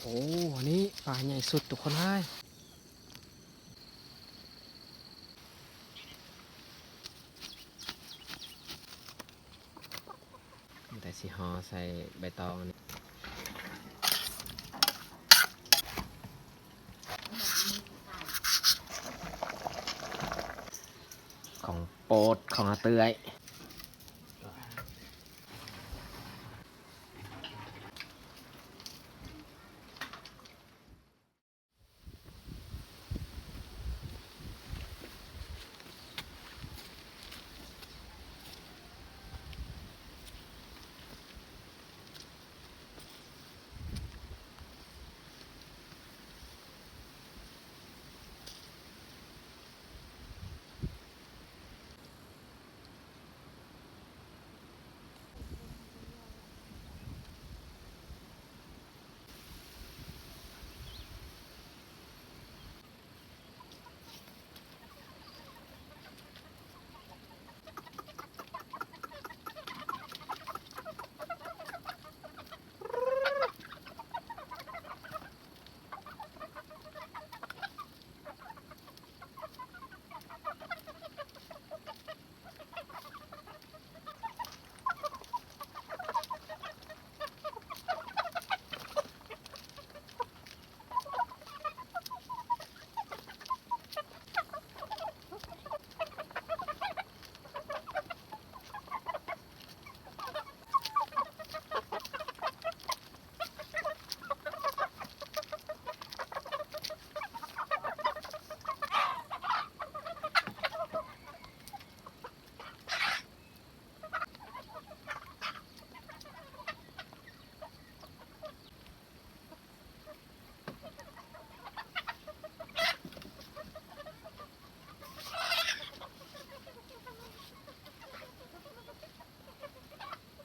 ໂອ້ ອັນນີ້ປາໃຫຍ່ສຸດທຸກຄົນເອີຍ. ແຕ່ຊິຫໍ່ໃສ່ໃບຕອງນີ້ ຂອງໂປດຂອງອາເຕື້ອຍ.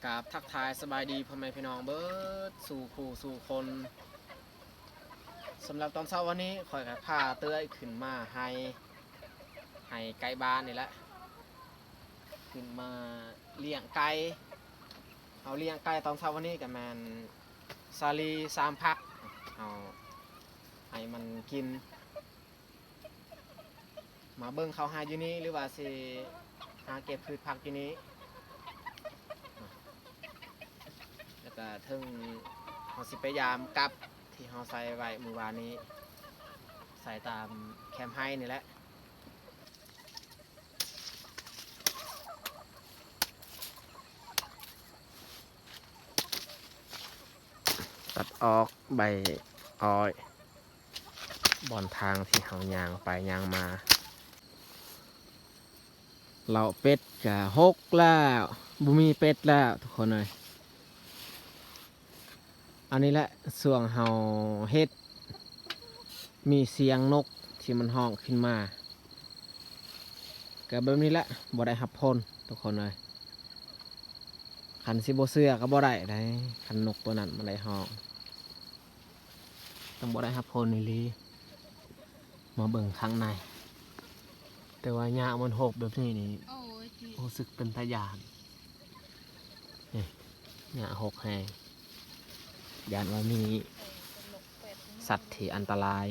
ກາບທັກທາຍສະບາຍດີພໍ່ແມ່ພີ່ນ້ອງເບິດສູ່ຄູ່ສູ່ຄົນ. ສຳລັບຕອນເຊົ້າວັນນີ້ ຂ້ອຍກໍພາເອື້ອຍຂຶ້ນມາໄຮ່ ໄຮ່ໃກ້ບ້ານນີ້ແຫຼະ ຂຶ້ນມາລ້ຽງໄກ່. ເຮົາລ້ຽງໄກ່ຕອນເຊົ້າວັນນີ້ກໍແມ່ນສາລີສາມຜັກ ເຮົາໃຫ້ມັນກິນ. ມາເບິ່ງເຂົາຫາຢູ່ນີ້ ຫຼືວ່າຊິຫາເກັບພືດຜັກຢູ່ນີ້ ແລ້ວກະເຖິງເຮົາຊິໄປຢາມກັບທີ່ເຮົາໃສ່ໄວ້ມື້ວານນີ້ ໃສ່ຕາມແຄມໄຮ່ນີ້ແຫຼະ. ຕັດອອກໃບອ້ອຍ ບ່ອນທາງທີ່ເຮົາຍ່າງໄປຍ່າງມາ. ເລົ້າເປັດກະຫົກແລ້ວ ບໍ່ມີເປັດແລ້ວທຸກຄົນເອີຍ. ອັນນີ້ແຫຼະ ຊ່ວງເຮົາເຮັດ ມີສຽງນົກທີ່ມັນຮ້ອງຂຶ້ນມາ ກໍແບບນີ້ແຫຼະ ບໍ່ໄດ້ຮັບຜົນທຸກຄົນເອີຍ. ຄັນຊິບໍ່ເຊື່ອກໍບໍ່ໄດ້ໃດ໋ ຄັນນົກໂຕນັ້ນມັນໄດ້ຮ້ອງ ຕ້ອງບໍ່ໄດ້ຮັບຜົນອີ່ຫຼີ. ມາເບິ່ງຂ້າງໃນ ແຕ່ວ່າຫຍ້າມັນຮົກແບບນີ້ນີ້ ໂອ້ຍ ຮູ້ສຶກເປັນຕາຢ້ານ. ນີ້ ຫຍ້າຮົກແຮງ ຢ້ານວ່າມີສັດທີ່ອັນຕະລາຍ.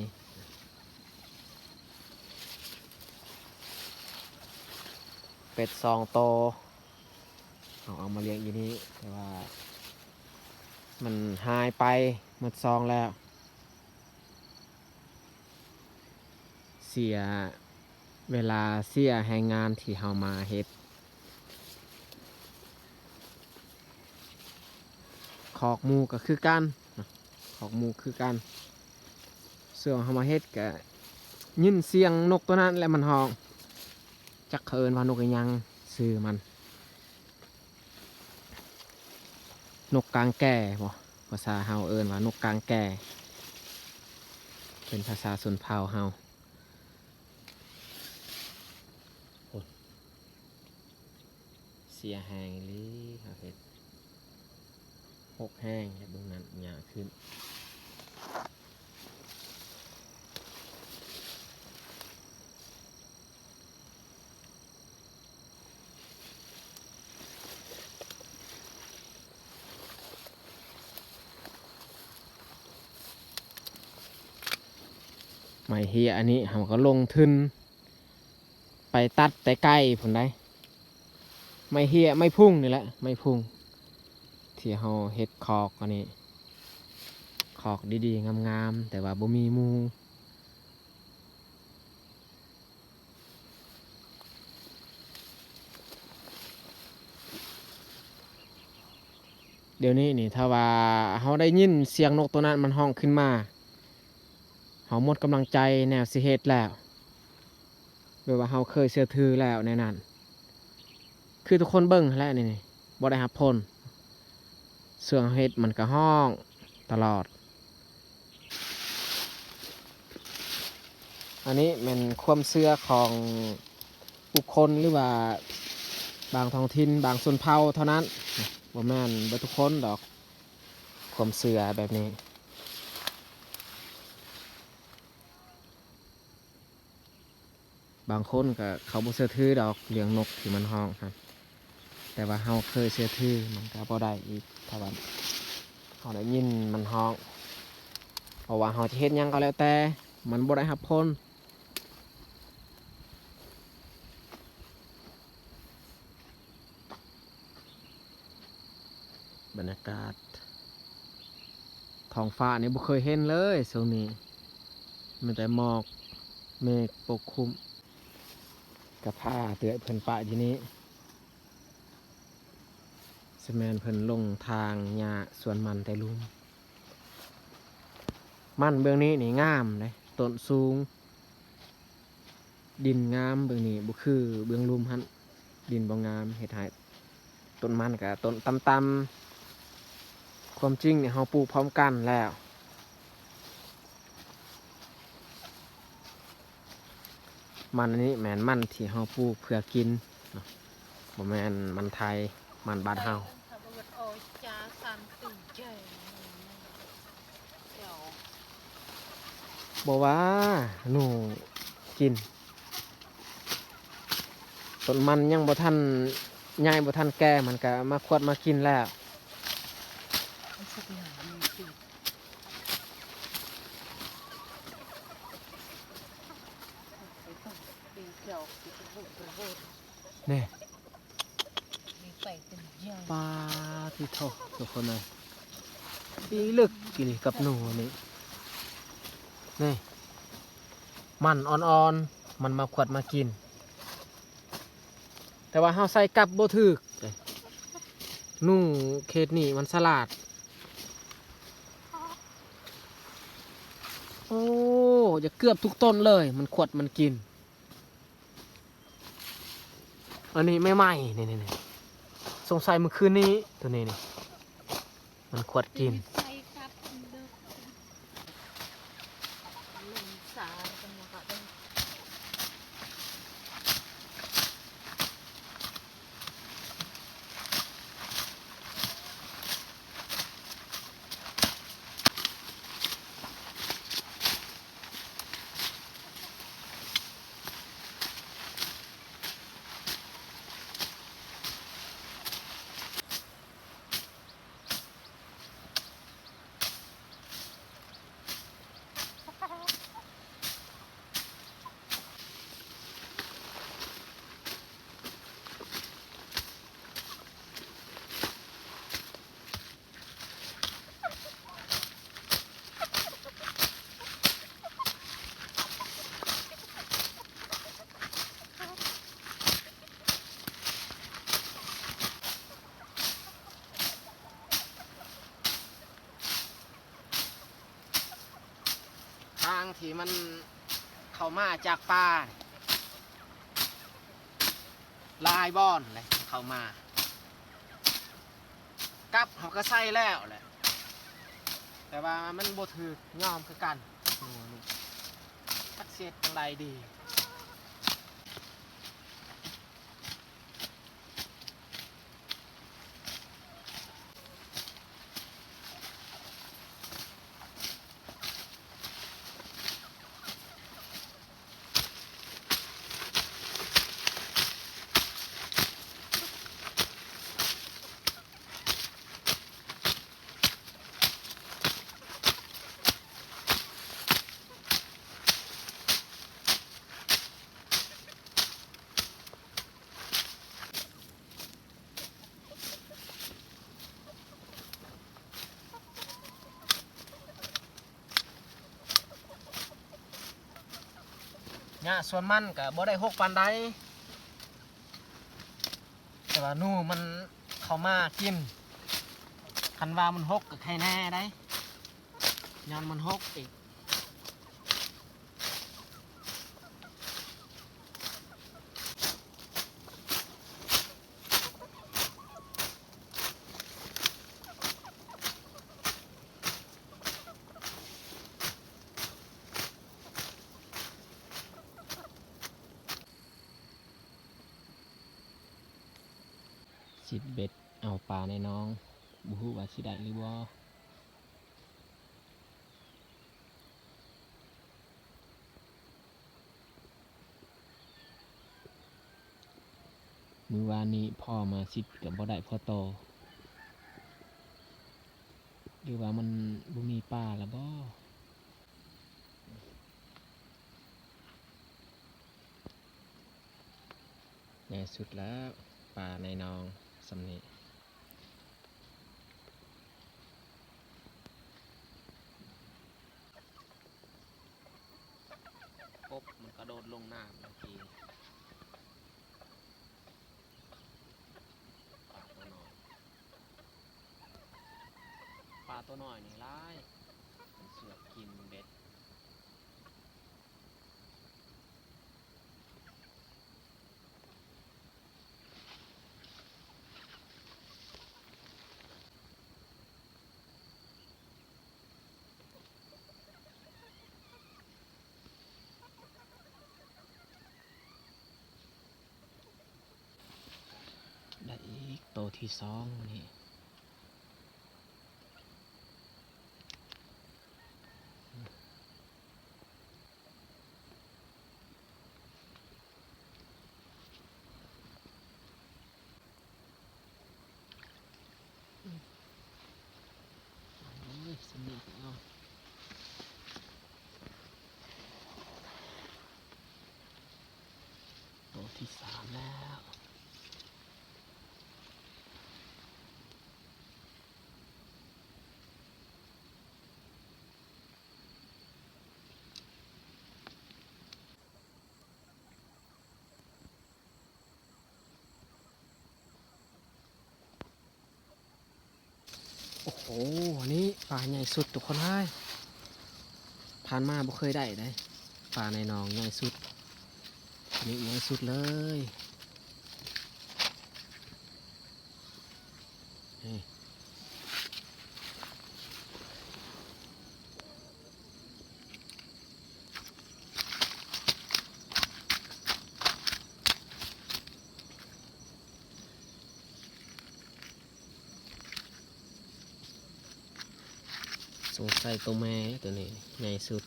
ເປັດສອງໂຕ ເຮົາເອົາມາລ້ຽງຢູ່ນີ້ ແຕ່ວ່າມັນຫາຍໄປໝົດສອງແລ້ວ. ເສຍເວລາ ເສຍແຮງງານທີ່ເຮົາມາເຮັດ. ຄອກໝູກໍຄືກັນ ຄອກໝູຄືກັນ ຊ່ວງເຮົາມາເຮັດກໍຍິນສຽງນົກໂຕນັ້ນແຫຼະມັນຮ້ອງ ຈັກເຂົາເອີ້ນວ່ານົກອີ່ຫຍັງຊື່ມັນ. ນົກກາງແກ່ບໍ ພາສາເຮົາເອີ້ນວ່ານົກກາງແກ່ ເປັນພາສາຊົນເຜົ່າເຮົາ. ໂອ້ ເສຍແຮງອີ່ຫຼີ ເຮົາເຮັດ ຫົກແຮງ ແລ້ວເບິ່ງນັ້ນຫຍ້າຂຶ້ນ. ໄມ້ເຮ້ຍອັນນີ້ເຮົາກໍລົງທຶນໄປຕັດແຕ່ໄກພຸ້ນໃດ໋. ໄມ້ເຮ້ຍ ໄມ້ພຸ່ງນີ້ແຫຼະ ໄມ້ພຸ່ງ ທີ່ເຮົາເຮັດຄອກອັນນີ້ ຄອກດີໆ ງາມໆ ແຕ່ວ່າບໍ່ມີໝູ່. ດຽວນີ້ນີ້ ຖ້າວ່າເຮົາໄດ້ຍິນສຽງນົກໂຕນັ້ນມັນຮ້ອງຂຶ້ນມາ ເຮົາໝົດກຳລັງໃຈແນວຊິເຮັດແລ້ວ ແບບວ່າເຮົາເຄີຍເຊື່ອຖືແລ້ວແນວນັ້ນ ຄືທຸກຄົນເບິ່ງຫັ້ນແຫຼະນີ້ ນີ້ບໍ່ໄດ້ຮັບຜົນ. ເຊື່ອເຮົາເຮັດມັນກະຮ້ອງຕະຫຼອດ. ອັນນີ້ແມ່ນຄວາມເຊື່ອຂອງບຸກຄົນ ຫຼືວ່າບາງທ້ອງຖິ່ນ ບາງຊົນເຜົ່າເທົ່ານັ້ນ ບໍ່ແມ່ນເບິດທຸກຄົນດອກ ຄວາມເຊື່ອແບບນີ້. ບາງຄົນກໍເຂົາບໍ່ເຊື່ອຖືດອກເລື່ອງນົກທີ່ມັນຮ້ອງຫັ້ນ ແຕ່ວ່າເຮົາເຄີຍເຊື່ອຖື ມັນກໍບໍ່ໄດ້ອີກ ຖ້າວ່າເຮົາໄດ້ຍິນມັນຮ້ອງ ບໍ່ວ່າເຮົາຈະເຮັດຫຍັງກໍແລ້ວແຕ່ ມັນບໍ່ໄດ້ຮັບຜົນ. ບັນຍາກາດທ້ອງຟ້ານີ້ບໍ່ເຄີຍເຫັນເລີຍຊ່ວງນີ້ ມີແຕ່ໝອກເມກປົກຄຸມ. ກະພາເອື້ອຍເພິ່ນປະຢູ່ນີ້ ສະແມ່ນເພິ່ນລົງຖາງຫຍ້າສວນມັນແຕ່ລຸ່ມ. ມັນເບື້ອງນີ້ນີ້ງາມເດ້ ຕົ້ນສູງ ດິນງາມເບື້ອງນີ້ ບໍ່ຄືເບື້ອງລຸ່ມຫັ້ນ ດິນບໍ່ງາມ ເຮັດໃຫ້ຕົ້ນມັນກະຕົ້ນຕ່ຳໆ. ຄວາມຈິງນີ້ເຮົາປູກພ້ອມກັນແລ້ວ ມັນອັນນີ້ແມ່ນມັນທີ່ເຮົາປູກເພື່ອກິນເນາະ ບໍ່ແມ່ນມັນໄທ ມັນບ້ານເຮົາ. ບໍ່ວ່າໜູກິນ ຕົ້ນມັນຍັງບໍ່ທັນໃຫຍ່ ບໍ່ທັນແກ່ ມັນກະມາຂວດມາກິນແລ້ວ. ນີ້ ປາຕິໂທ ທຸກຄົນເອີຍ ອີ່ລຶກອີ່ຫຼີກັບໜູນີ້. ນີ້ ມັນອ່ອນໆ ມັນມາຂວດມາກິນ ແຕ່ວ່າເຮົາໃສ່ກັບບໍ່ຖືກເດ້. ໜູເຂດນີ້ມັນສະຫຼາດ. ໂອ້ ຈະເກືອບທຸກຕົ້ນເລີຍ ມັນຂວດມັນກິນ. ອັນນີ້ໃໝ່ໆ ນີ້ໆ ສົງໄສມື້ຄືນນີ້ ໂຕນີ້ນີ້ ມັນຂວດກິນ. ທາງທີ່ມັນເຂົ້າມາຈາກປ່າ ຫຼາຍບ່ອນແຫຼະເຂົ້າມາ. ກັບເຮົາກໍໃສ່ແລ້ວແຫຼະ ແຕ່ວ່າມັນບໍ່ຖືກຍອມຄືກັນ. ຈັກຊິເຮັດຈັ່ງໃດດີ. ຫຍ້າສວນມັນກະບໍ່ໄດ້ຮົກປານໃດ ແຕ່ວ່າໜູມັນເຂົ້າມາກິນ. ຄັນວ່າມັນຮົກກະໄຄແນ່ໃດ໋ ຍ້ອນມັນຮົກອີກ. ຊິດເບັດເອົາປາໃນໜອງ ບໍ່ຮູ້ວ່າຊິໄດ້ຫຼືບໍ່. ມື້ວານນີ້ພໍ່ມາຊິດກະບໍ່ໄດ້ພໍໂຕ ຫຼືວ່າມັນບໍ່ມີປາລະບໍ? ໃຫຍ່ສຸດແລ້ວ ປາໃນໜອງສ່ຳນີ້. ກົບມັນກະໂດດລົງນ້ຳເມື່ອກີ້. ປາໂຕນ້ອຍ ປາໂຕນ້ອຍນີ້ຫຼາຍ ມັນສວດກິນເບັດ. ໄດ້ອີກໂຕທີສອງມື້ນີ້. ໂອ້ຍ ສ່ຳນີ້ກະເອົາ ໂຕທີສາມແລ້ວ. ໂອ້ໂຫ ນີ້ປາໃຫຍ່ສຸດທຸກຄົນເອີຍ ຜ່ານມາບໍ່ເຄີຍໄດ້ເດ້ ປາໃນໜອງໃຫຍ່ສຸດ ນີ້ໃຫຍ່ສຸດເລີຍ. ສົງໄສໂຕແມ່ໂຕນີ້ໃຫຍ່ສຸດ.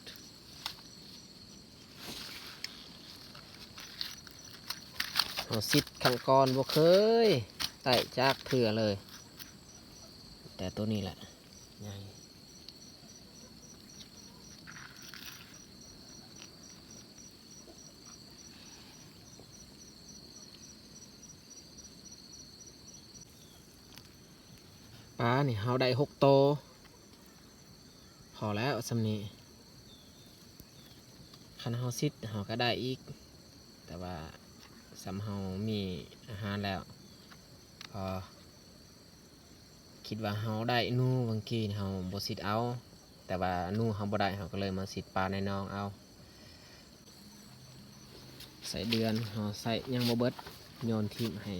ເຮົາຊິດຄັ້ງກ່ອນບໍ່ເຄີຍໄດ້ຈັກເທື່ອເລີຍ ແຕ່ໂຕນີ້ແຫຼະໃຫຍ່. ປານີ້ເຮົາໄດ້ຫົກໂຕ ພໍແລ້ວສ່ຳນີ້ ຄັນເຮົາຊິດເຮົາກະໄດ້ອີກ ແຕ່ວ່າສ່ຳເຮົາມີອາຫານແລ້ວ ພໍ. ຄິດວ່າເຮົາໄດ້ໜູຫວ່າງກີ້ ເຮົາບໍ່ຊິດເອົາ ແຕ່ວ່າໜູເຮົາບໍ່ໄດ້ ເຮົາກະເລີຍມາຊິດປາໃນໜອງເອົາ. ໄສ້ເດືອນເຮົາໃສ່ຍັງບໍ່ເບິດ ໂຍນຖິ້ມໃຫ້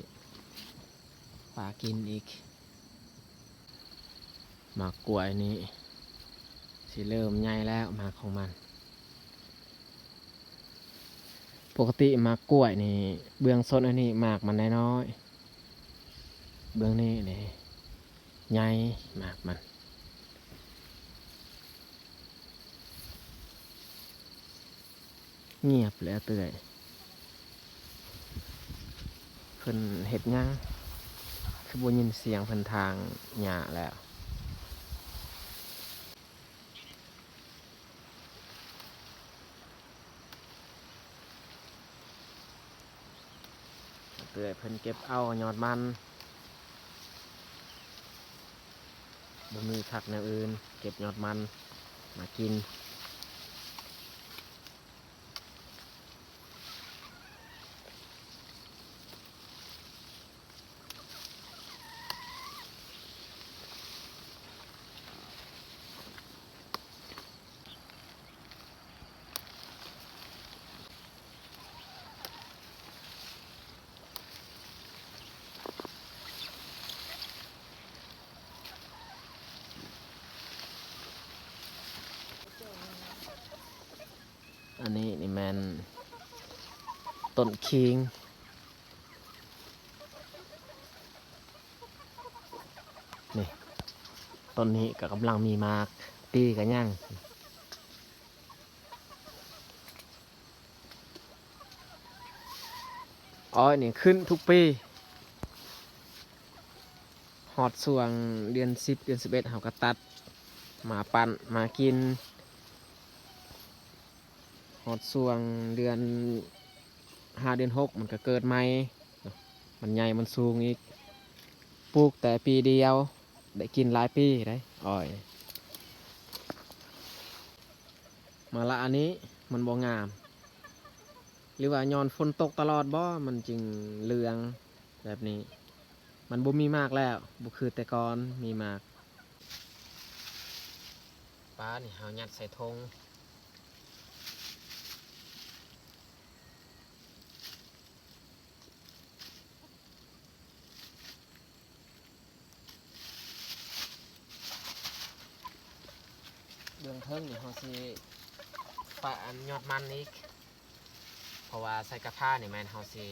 ປາກິນອີກ. ໝາກກ້ວຍນີ້ຊິເລີ່ມໃຫຍ່ແລ້ວ ໝາກຂອງມັນ. ປົກກະຕິໝາກກ້ວຍນີ້ ເບື້ອງສົ້ນອັນນີ້ໝາກມັນນ້ອຍໆ ເບື້ອງນີ້ນີ້ໃຫຍ່ໝາກມັນ. ງຽບແລ້ວເອື້ອຍ ເພິ່ນເຮັດຫຍັງ ຄືບໍ່ຍິນສຽງເພິ່ນຖາງຫຍ້າແລ້ວ. ເອື້ອຍເພິ່ນເກັບເອົາຍອດມັນ ບໍ່ມີຜັກແນວອື່ນ ເກັບຍອດມັນມາກິນ. ຕົ້ນຂີງ ນີ້ ຕົ້ນນີ້ກໍກຳລັງມີໝາກ ປີກໍຍັງ. ອ້ອຍນີ້ຂຶ້ນທຸກປີ ຮອດຊ່ວງເດືອນສິບ ເດືອນສິບເອັດ ເຮົາກໍຕັດມາປັ້ນມາກິນ ຮອດຊ່ວງເດືອນຫ້າ ເດືອນຫົກ ມັນກໍເກີດໃໝ່ ມັນໃຫຍ່ ມັນສູງອີກ ປູກແຕ່ປີດຽວ ໄດ້ກິນຫຼາຍປີໄດ໋ ອ້ອຍ. ມາລະອັນນີ້ມັນບໍ່ງາມ ຫຼືວ່າຍ້ອນຝົນຕົກຕະຫຼອດບໍ ມັນຈຶ່ງເຫຼືອງແບບນີ້ ມັນບໍ່ມີໝາກແລ້ວ ບໍ່ຄືແຕ່ກ່ອນມີໝາກ. ປານີ້ເຮົາຍັດໃສ່ຖົງ. ເບື້ອງເທິງນີ້ເຮົາຊິປະອັນຍອດມັນອີກ ເພາະວ່າໃສ່ກະພານີ້ແມ່ນເຮົາຊິ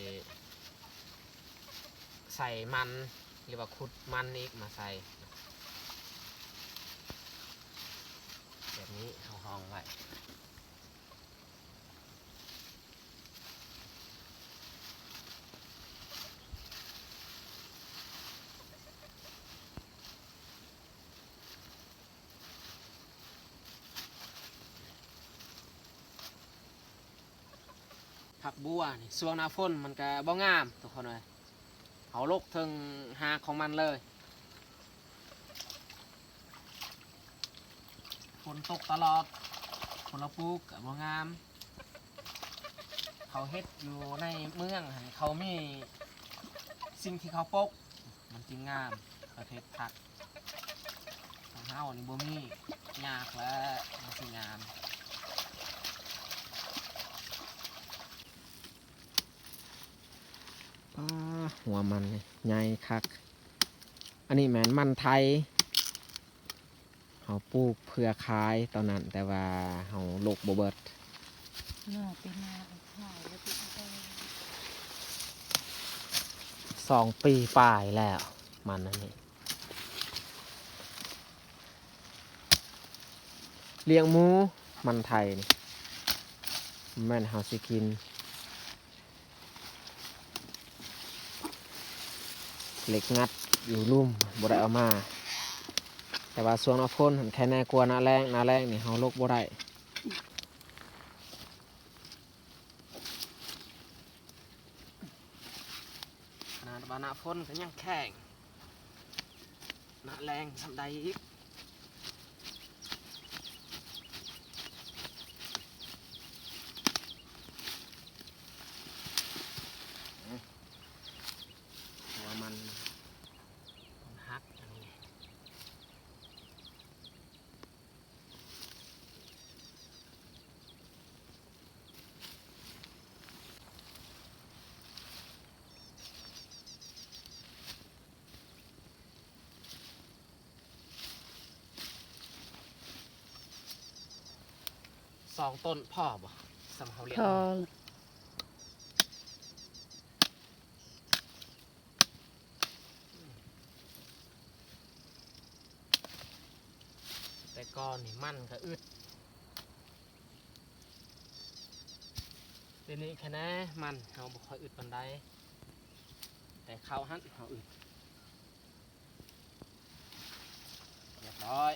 ໃສ່ມັນ ຫຼືວ່າຂຸດມັນອີກມາໃສ່ ແບບນີ້ເຮົາຫ້ອງໄວ້. ຜັກບົວນີ້ ຊ່ວງໜ້າຝົນມັນກະບໍ່ງາມທຸກຄົນເອີຍ ເຮົາລົກເຖິງຮາກຂອງມັນເລີຍ. ຝົນຕົກຕະຫຼອດ ຝົນລະປູກກະບໍ່ງາມ. ເຂົາເຮັດຢູ່ໃນເມືອງຫັ້ນ ເຂົາມີສິ່ງທີ່ເຂົາປົກ ມັນຈຶ່ງງາມ ປະເພດຜັກ. ຂອງເຮົານີ້ບໍ່ມີ ຍາກແລ້ວມັນຊິງາມ. ປ້າ ຫົວມັນນີ້ໃຫຍ່ຄັກ. ອັນນີ້ແມ່ນມັນໄທ ເຮົາປູກເພື່ອຂາຍຕອນນັ້ນ ແຕ່ວ່າເຮົາລົກບໍ່ເບິດ. ເນາະ ເປັນມາຂາຍແລ້ວ ສອງປີປາຍແລ້ວ ມັນອັນນີ້. ລ້ຽງໝູ ມັນໄທນີ້ ແມ່ນເຮົາຊິກິນ. ເຫຼັກງັດຢູ່ລຸ່ມ ບໍ່ໄດ້ເອົາມາ. ແຕ່ວ່າຊ່ວງໜ້າຝົນຫັ້ນ ແຄ່ແນ່ກວ່າໜ້າແລ້ງ, ໜ້າແລ້ງນີ້ເຮົາລົກບໍ່ໄດ້. ຂະໜາດວ່າໜ້າຝົນກໍຍັງແຂງ, ໜ້າແລ້ງສ່ຳໃດອີກ. ຫົວມັນມັນຫັກອັນນີ້. ສອງຕົ້ນພໍບໍ່? ສ່ຳເຮົາລ້ຽງ ພໍ. ແຕ່ກ່ອນນີ້ມັນກໍອຶດ, ດຽວນີ້ຄະນະມັນເຮົາບໍ່ຄ່ອຍອຶດປານໃດ, ແຕ່ເຂົ້າຫັ້ນເຮົາອຶດ. ຮຽບຮ້ອຍ.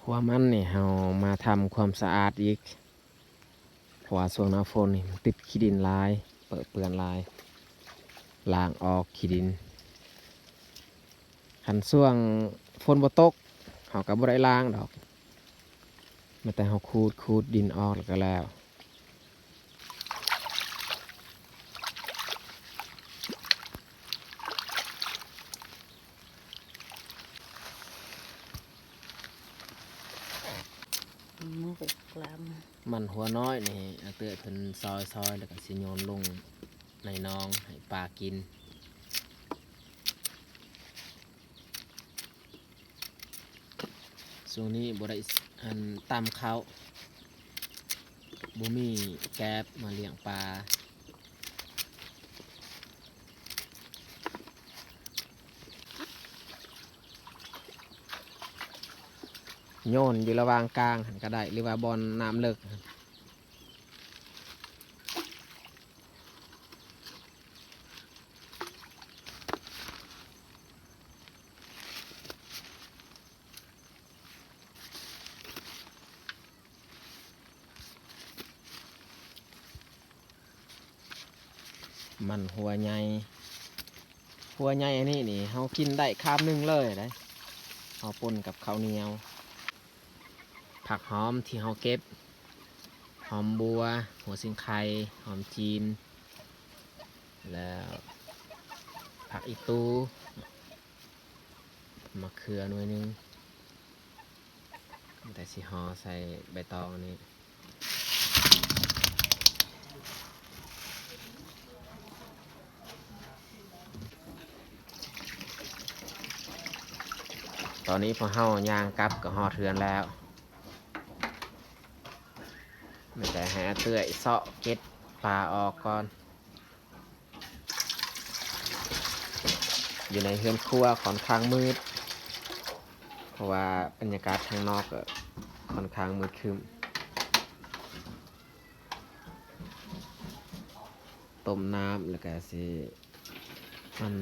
ຫົວມັນນີ້ເຮົາມາທຳຄວາມສະອາດອີກ, ເພາະວ່າຊ່ວງໜ້າຝົນນີ້ມັນຕິດຂີ້ດິນຫຼາຍ, ເປິເປື້ອນຫຼາຍ, ລ້າງອອກຂີ້ດິນ. ຄັນຊ່ວງຝົນບໍ່ຕົກ ເຮົາກໍບໍ່ໄດ້ລ້າງດອກ. ມາແຕ່ເຮົາຂູດ, ຂູດດິນອອກແລ້ວກໍແລ້ວ. ມັນຫົວນ້ອຍນີ້ ອາເອື້ອຍເພິ່ນຊອຍໆ ແລ້ວກໍຊິໂຍນລົງໃນໜອງໃຫ້ປາກິນ. ຊ່ວງນີ້ບໍ່ໄດ້ ອັນ ຕຳເຂົ້າ, ບໍ່ມີແກບມາລ້ຽງປາ. ໂຍນຢູ່ລະຫວ່າງກາງຫັ້ນກໍໄດ້ ຫຼືວ່າບ່ອນນ້ຳເລິກ. ມັນຫົວໃຫຍ່, ຫົວໃຫຍ່ອັນນີ້ນີ້ ເຮົາກິນໄດ້ຄາບໜຶ່ງເລີຍໄດ໋. ເຮົາປົນກັບເຂົ້າໜຽວ. ຜັກຫອມທີ່ເຮົາເກັບ, ຫອມບົວ, ຫົວສິງໄຄ, ຫອມຈີນ ແລ້ວຜັກອີຕູ, ໝາກເຂືອໜ່ວຍໜຶ່ງ, ແຕ່ຊິຫໍ່ໃສ່ໃບຕອງອັນນີ້. ຕອນນີ້ພວກເຮົາຍ່າງກັບກໍຮອດເຮືອນແລ້ວ. ມີແຕ່ໃຫ້ອາເອື້ອຍເຊາະເກັດປາອອກກ່ອນ. ຢູ່ໃນເຮືອນຄົວຂ້ອນຂ້າງມືດ ເພາະວ່າບັນຍາກາດທາງນອກກໍຂ້ອນຂ້າງມືດຄຶ້ມ. ຕົ້ມນ້ຳ ແລ້ວກະຊິ ອັນ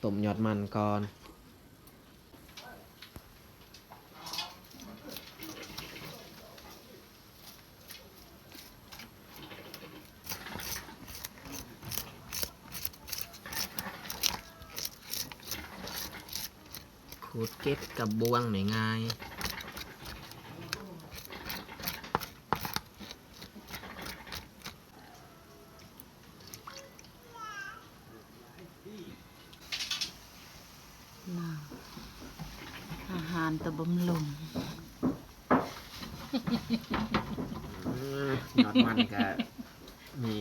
ຕົ້ມຍອດມັນກ່ອນ. ຂູດເກັດກັບບ່ວງນີ້ງ່າຍ. ອາຫານຕະບຳລຸງ. ຍອດມັນກະມີ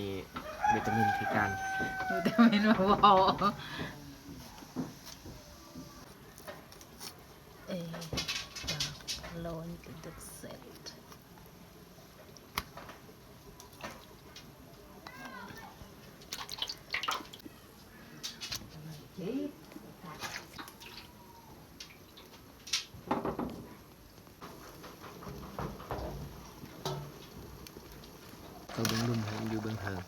ວິຕາມິນຄືກັນ. ວິຕາມິນບໍ່ພໍ. ເອີ ໂລນເປັນຕົວເຊັດ. ເຂົ້າເບິ່ງລຸ່ມໃຫ້ມັນຢູ່ເບື້ອງເທິງ.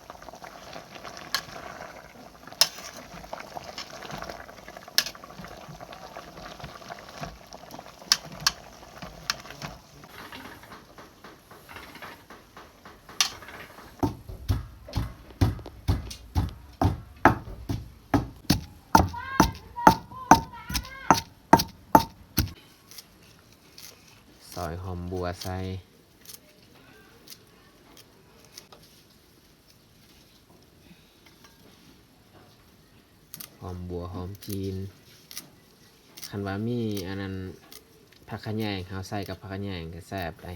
ຊອຍຫອມບົວໃສ່. ຫອມບົວ ຫອມຈີນ. ຄັນວ່າມີອັນນັ້ນ ຜັກຂະແຍງ ເຮົາໃສ່ກັບຜັກຂະແຍງກໍແຊບໄດ໋.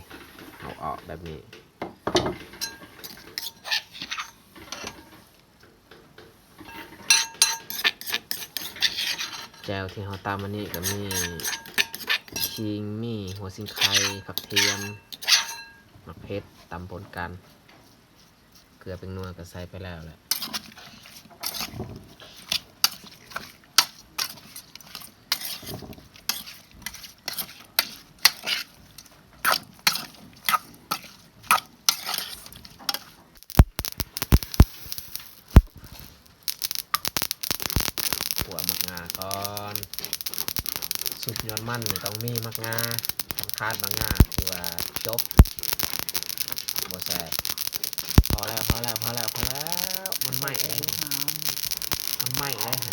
ເອົາອອກແບບນີ້. ແຈ່ວທີ່ເຮົາຕຳອັນນີ້ກໍມີຂີງ, ມີຫົວສິງໄຄ, ຜັກທຽມ, ໝາກເຜັດ ຕຳປົນກັນ. ເກືອແປ້ງນົວກໍໃສ່ໄປແລ້ວແຫຼະ. ຂົ້ວໝາກງາກ່ອນ. ຊຸບຍອດມັນນີ້ຕ້ອງມີໝາກງາ, ຄັນຂາດໝາກງາຖືວ່າຈົບ, ບໍ່ແຊບ. ພໍແລ້ວ ພໍແລ້ວ ພໍແລ້ວ ພໍແລ້ວ. ມັນໄໝ້ໄດ໋, ມັນໄໝ້ໄດ໋,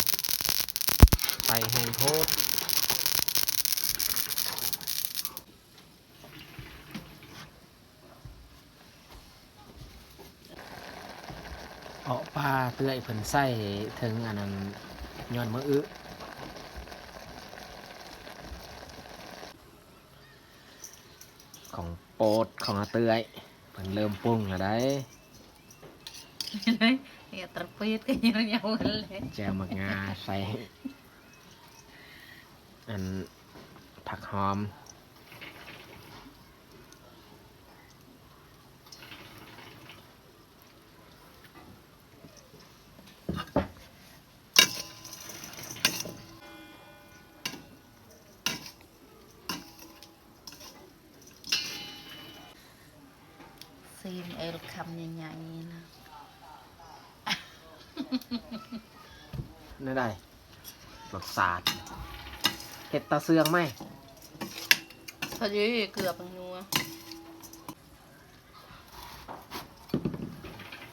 ໄຟແຮງໂພດ. ເອາະປາເອື້ອຍເພິ່ນໃສ່ເຖິງອັນນັ້ນ ຍ້ອນມື້ອຶ ຂອງໂປດຂອງອາເອື້ອຍ ເພິ່ນເລີ່ມປຸງແລ້ວໃດ໋. ເຮັດຕະປິດກໍຍາວໆ ແຈ່ວໝາກງາໃສ່ອັນຜັກຫອມ. ຊີມເອົາຄຳໃຫຍ່ໆ ນະ ແນວໃດ ລົດຊາດ ເຮັດຕາເຊື່ອງໄໝ? ພໍດີ ເກືອບຍັງນົວ.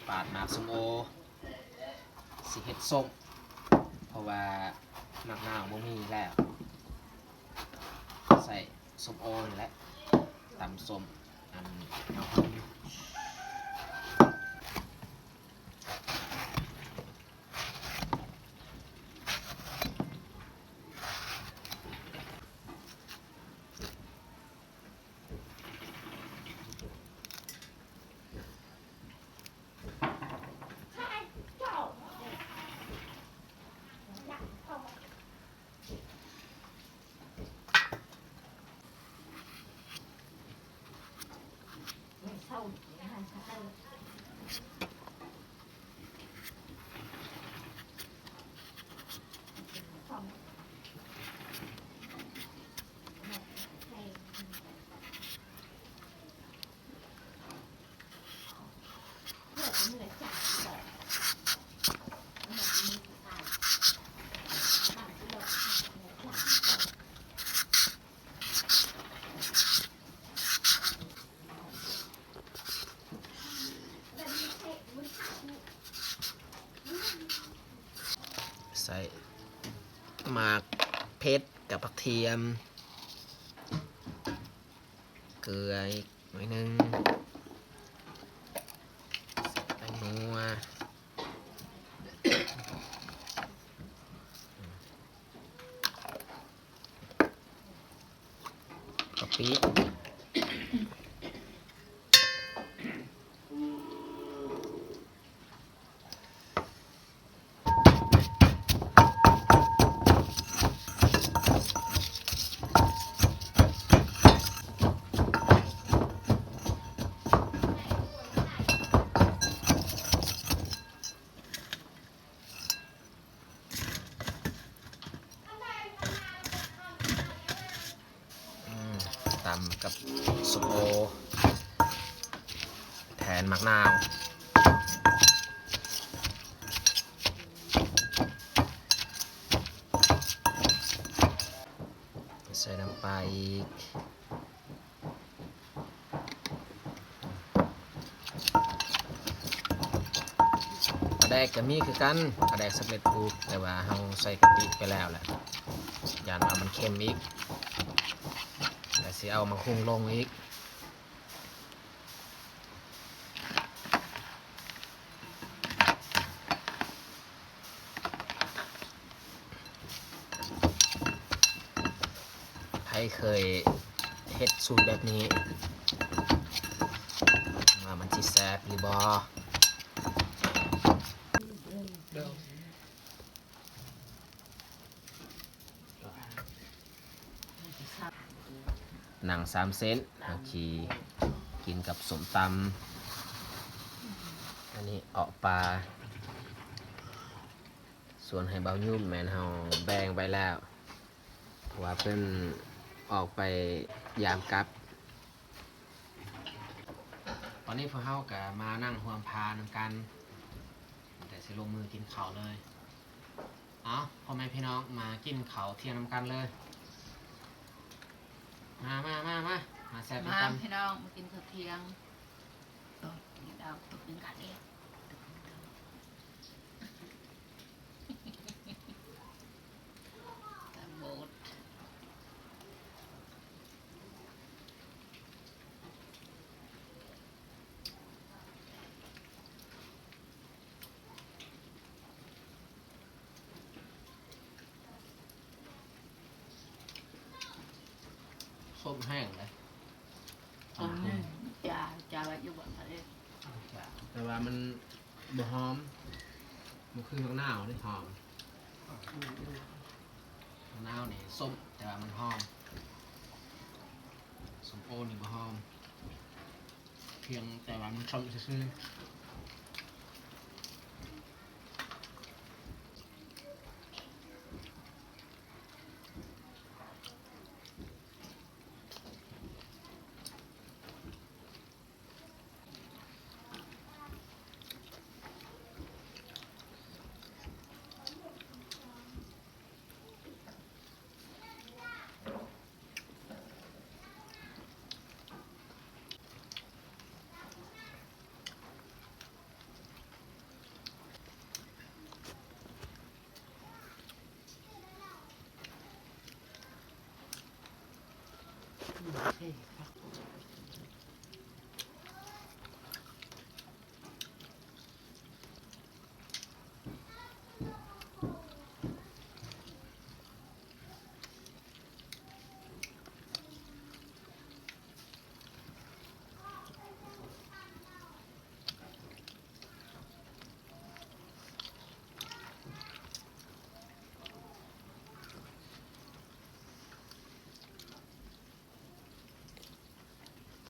ປາດໝາກສົ້ມໂອ ຊິເຮັດສົ້ມ ເພາະວ່າໝາກນາວບໍ່ມີແລ້ວ ໃສ່ສົ້ມໂອນີ້ແຫຼະ ຕຳສົ້ມອັນເອົາຫອມ. ໃສ່ໝາກເຜັດກັບຜັກທຽມ ເກືອອີກໜ້ອຍໜຶ່ງ ໃສ່ແປ້ງນົວ ກະປິ ອືມ ຕຳກັບສົ້ມໂອ ແທນໝາກນາວ ໃສ່ນ້ຳປາອີກ. ປາແດກກະມີຄືກັນ ປາແດກສຳເລັດຮູບ ແຕ່ວ່າເຮົາໃສ່ກະປິໄປແລ້ວແຫຼະ ຢ້ານວ່າມັນເຄັມອີກ ແລະຊິເອົາໝາກຫຸ່ງລົງອີກ. ໃຜເຄີຍເຮັດສູດແບບນີ້ ວ່າມັນຊິແຊບຫຼືບໍ່? ໜັງສາມເສັ້ນ ເຮົາຊິກິນກັບສົ້ມຕຳ. ອັນນີ້ເອາະປາ ສ່ວນໃຫ້ບ່າວຍຸ່ມແມ່ນເຮົາແບ່ງໄວ້ແລ້ວ ເພາະວ່າເພິ່ນອອກໄປຢາມກັບ. ຕອນນີ້ພວກເຮົາກະມານັ່ງຮ່ວມພານຳກັນ ແຕ່ຊິລົງມືກິນເຂົ້າເລີຍ. ເອົາ ພໍ່ແມ່ພີ່ນ້ອງ ມາກິນເຂົ້າທ່ຽງນຳກັນເລີຍ. ມາ ມາ ມາ ມາ ມາແຊບນຳກັນ ມາພີ່ນ້ອງ ມາກິນເຂົ້າທ່ຽງ. ໂຕະ ດາວຕົກຍັງກະເດ ຕາໂບດ. ຕົ້ມແຫ້ງເດ້. ອືມ ຈາ ຈາໄວ້ຢູ່ບໍ່ທະເລ ແຕ່ວ່າມັນບໍ່ຫອມ ບໍ່ຄືໝາກນາວເດ້ຫອມ. ອືມ ອືມ ໝາກນາວນີ້ສົ້ມ ແຕ່ວ່າມັນຫອມ. ສົ້ມໂອນີ້ບໍ່ຫອມ ພຽງແຕ່ວ່າມັນສົ້ມຊື່ໆ. ອືມ ເອີ ຜັກ.